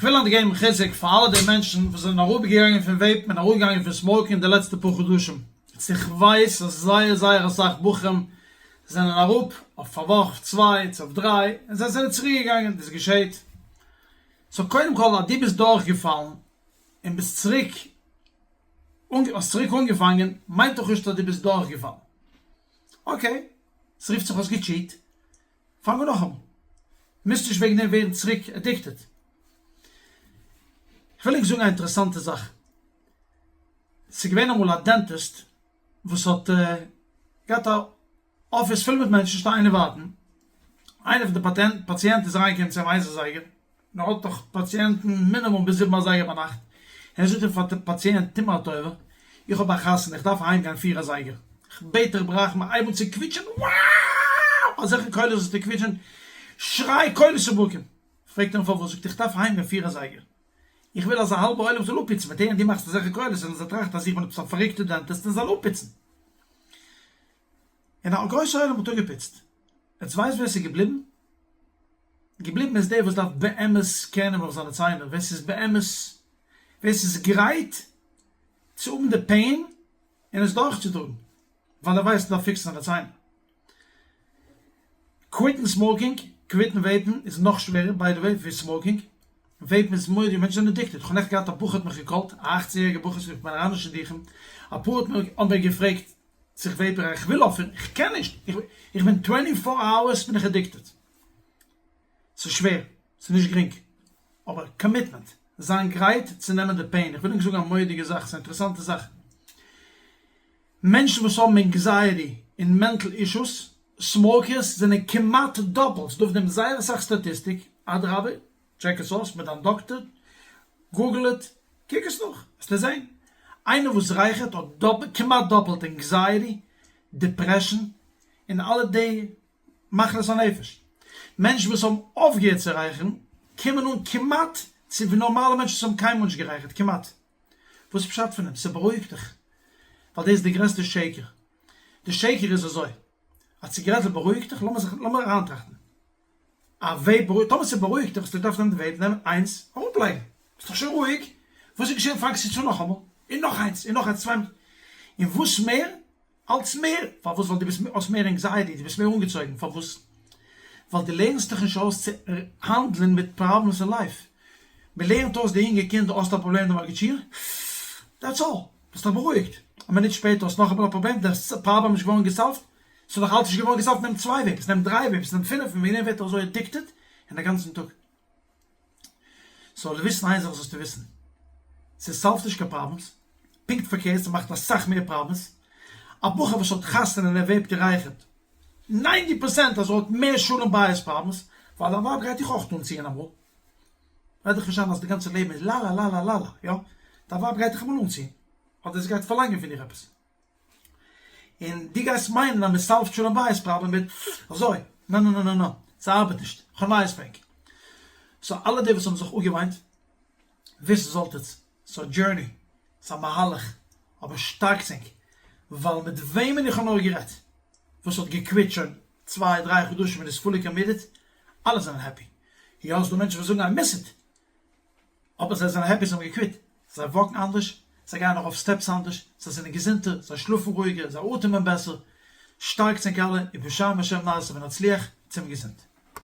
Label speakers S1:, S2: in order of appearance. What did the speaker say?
S1: כ'וויל היינט געבן חיזוק פאר אלע די מענטשן וואס זענען אראפגעגאנגען פון vape ן און אראפגעגאנגען פון smoke ן אין די לעצטע פאר חדשים. יעצט איך ווייס אז זייער זייער אסאך בחורים זענען אראפ אויף א וואך, אויף צוויי, צו אויף דריי, און זיי זענען צוריק געגאנגען, דאס געשעט. so קודם כל אז דו ביסט דורכגעפאלן און ביסט צוריק האסט צוריק אנגעפאנגען מיינט דאך נישט אז דו ביסט דורכגעפאלן. okay, ס'רופט זיך האסט גע cheat, פאנג אן נאכאמאל. מוזט נישט וועגן דעם ווערן צוריק addicted. כ'וויל ענק זאגן א אינטערעסאנטע זאך. ס'איז געווען אמאל א dentist וואס האט געהאט א אפיס פול מיט מענטשן שטיין און ווארטן. איינער פון די פאציענטן איז אריינגעקומען צו אים איינס אזייגער, און ער האט דאך פאציענטן מינימום ביז זיבן אזייגער ביינאכט, און ער זאגט אים פאר די פאציענט, טו מיר א טובה, איך האב א חתונה, איך דארף אהיים גיין פיר אזייגער, איך בעט דיך ברחמים, הייב אן צו קוויטשען, וואו! אזעלכע קולות זאלסטו קוויטשען, שריי קולות וברקים! פרעגט ער אים פארוואס, זאגט ער, איך דארף אהיים גיין פיר אזייגער, איך וויל אז א האלבע עולם זאל אפפוצן, וועט הערן דו מאכסט אזעלכע קולות, וועלן זיי טראכטן אז איך בין עפעס א פארריקטע dentist און זאל אפפוצן. און א גרויסע עולם האט אפגעפוצט. עטס ווייסט ווער ס'איז געבליבן? געבליבן איז דער וואס דארף באמת care נעמען אויף זיינע ציינער, ווער ס'איז באמת, ווער ס'איז גרייט צו האבן די pain און עס דורכצוטראגן, ווייל ער ווייסט ער דארף fix ן זיינע ציינער. quit ן smoking, quit ן vape ן איז נאך שווערער by the way ווי smoking, vape ן איז מורא'דיג, מענטשן זענען addicted, כ'האב נעכטן געהאט א בחור האט מיך גע call ט, א אכצן יעריגער בחור, איך בין אריין אין שידוכים, אפאר האט מיר האבן מיר געפרעגט צו איך vape, איך וויל אויפהערן, איך קען נישט, איך בין twenty four hours בין איך addicted, ס'איז שווער, ס'איז נישט גרינג, אבער commitment, זיין גרייט צו נעמען די pain, איך וויל ענק זאגן א מורא'דיגע זאך, ס'איז א אינטערעסאנטע זאך, מענטשן וואס האבן anxiety און mental issues, smokers זענען כמעט דאפלט, ס'דא אויף דעם זייער אסאך סטאטיסטיק, אדרבה טשעק עס אויס מיט דיין דאקטער, Google it, קוק עס נאך, וועסטו זען, איינער וואס רייכערט האט דאפלט, כמעט דאפלט anxiety, depression, און אלע די מחלות הנפש. מענטשן וואס האבן אויפגעהערט צו רייכערן קומען אן כמעט צו ווי נארמאלע מענטשן וואס האבן קיינמאל נישט גערייכערט, כמעט. וואס איז פשט פון דעם? ס'בארואיגט דיך. ווייל דאס איז די גרעסטע שקר. די שקר איז אזוי, א ציגרעטל בארואיגט דיך? לאמיר זיך, לאמיר אריינטראכטן. א vape בארואיגט, טאמער ס'בארואיגט דיך האסטו געדארפט נעמען די vape, נעמען איינס, אראפלייגן. ביסט דאך שוין רואיג. וואס איז געשען פאנגסטו צו נאכאמאל, און נאך איינס, און נאך איינס, צוויי, און וואס מער אלץ מער, פארוואס? ווייל דו ביסט האסט מער anxiety, דו ביסט מער אנגעצויגן, פארוואס? ווייל דו לערנסט דיך נישט אויס צו האנדלען מיט problems אין life, מען לערנט אויס די יונגע קינדער, האסט א פראבלעם די מגיד שיעור, that's all, ביסט דיך בארואיגט, א מינוט שפעטער האסט נאכאמאל א פראבלעם, די פראבלעם איז נישט געווארן גע solve ט, ס'איז נאך אלץ נישט געווארן גע solve ט, נעם צוויי vapes, נעם דריי vapes, נעם פינף, און וועגן דעם ווערט ער אזוי addicted און א גאנצן טאג. so וויסן איין זאך זאלסטו וויסן, ס' solve ט נישט קיין problems, פונקט פארקערט ס'מאכט אסאך מער problems, א בחור וואס האט חתונה און ער vape ט און רייכערט, ninety percent אז ער האט מער שלום בית problems, ווייל דיין ווייב גייט דיך אויך אנציען אמאל, רעד דיך נישט איין אז די גאנצע לעבן איז לאלאלאלאלא, יא, דיין ווייב גייט דיך אמאל אנציען, אדער זי גייט פארלאנגען פון דיר עפעס. און דו גייסט מיינען אז מען solve ט שלום בית פראבלעם מיט אזוי, נא נא נא נא נא, ס'ארבעט נישט, כ'האב נייעס פאר ענק. so אלע די וואס האבן זיך אפגעוויינט, וויסן זאלט עטס, ס'איז א journey, ס'איז א מהלך, אבער שטארקטס ענק, ווייל מיט וועמען איך האב נאר גערעדט, וואס האט גע quit ט שוין צוויי דריי חדשים און איז fully committed, אלע זענען happy. יא, ס'דא מענטשן וואס זאגן I miss it, אבער זיי זענען happy זיי האבן גע quit, זיי walk ן אנדערש, זיי גייען ארויף steps אנדערש, זיי זענען געזונטער, זיי שלאפן רואיגער, זיי אטעמען בעסער, שטארקטס ענק אלע, ובשם השם נעשה ונצליח, צום געזונט.